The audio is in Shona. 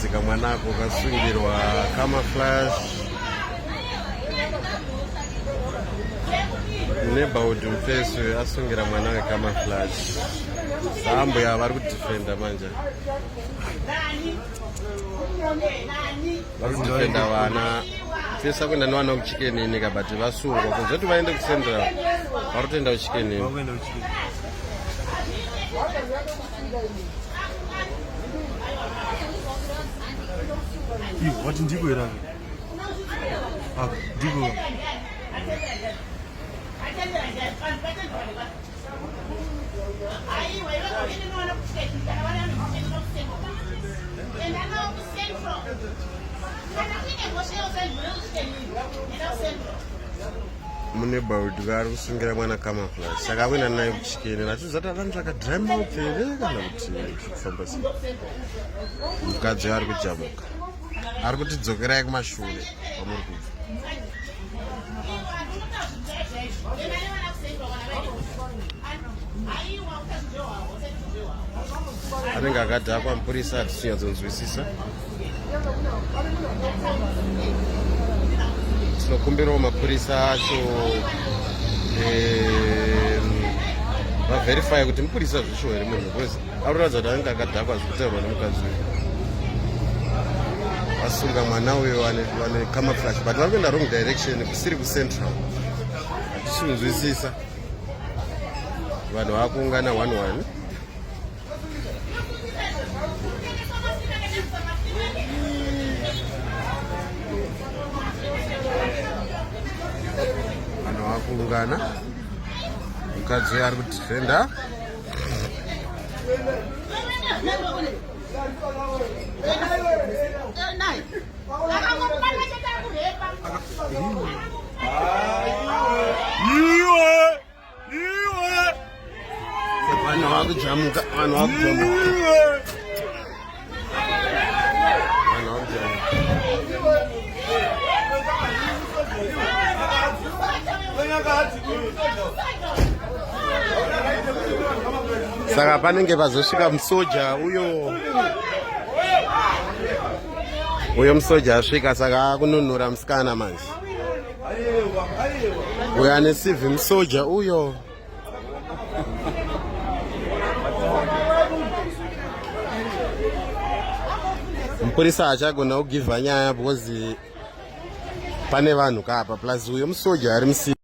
Hanzi kamwana ako kasungirwa camouflage. Neighborhood mfesi uyu asungira mwana we camouflage. Saambuya vari kudefenda manje. Vari kudefenda vana. Mfesi akuenda nevana kuchikenini ka but vasungwa kunze kuti vaende kucentral. Vari kutoenda kuchikenini. Wati ndiko here apa? Ndiko. Mune bhaudhi ari kusungira mwana camouflage saka akuenda naye kuchikeni vachizati avanzvaka dry mouth here kana kuti kufamba sei mukadzi ari kujamuka ari kuti dzokerai kumashure kwamuri kubva anenge akadhakwa mupurisa hatisi Tinokumbirawo mapurisa acho vaverify kuti mupurisa zvishuwa here munhu because aroratidza kuti anenge akadhakwa zvekutaurwa nemukadzi uyu. Vasunga mwana uyo ane camouflage but vari kuenda wrong direction kusiri kucentral. Hatisi kunzwisisa. Vanhu vakuungana one one. Vanhu vakuungana, mukadzi uyo ari kudefenda. Iwe! Iwe! Vanhu vakujamuka, vanhu vakujamuka. Vanhu vakujamuka. Saka panenge pazosvika musoja uyo uyo musoja asvika saka akununura musikana manje. Uyo ane CV musoja uyo. Mupurisa achagona kugivha nyaya because pane vanhu kapa plus uyo musoja ari musi.